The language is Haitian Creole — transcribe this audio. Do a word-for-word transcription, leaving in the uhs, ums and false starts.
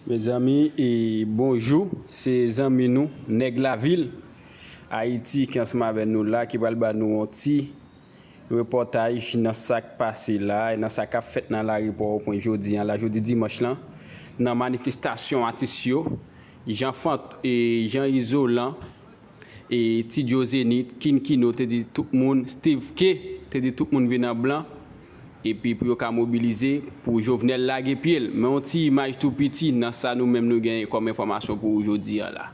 Mezanmi, e bonjou, se zanmi nou, Nèg Lavil, Ayiti, ki ansanm avè nou la, ki pral ba nou yon ti repòtaj nan sa k pase la, e nan sa k ap fèt nan lari Pòtoprens jodi an la, jodi dimanch lan, nan manifestasyon atis yo, Jean Fant e Jean Izolan, e Ti Djo Zenith, Kin Kino te di tout moun, Steve K te di tout moun vin an blan, epi pou yo ka mobilize pou Jovenel lage pye l. Men yon ti imaj tou piti nan sa nou menm nou genyen kòm enfòmasyon pou ou jodi an la.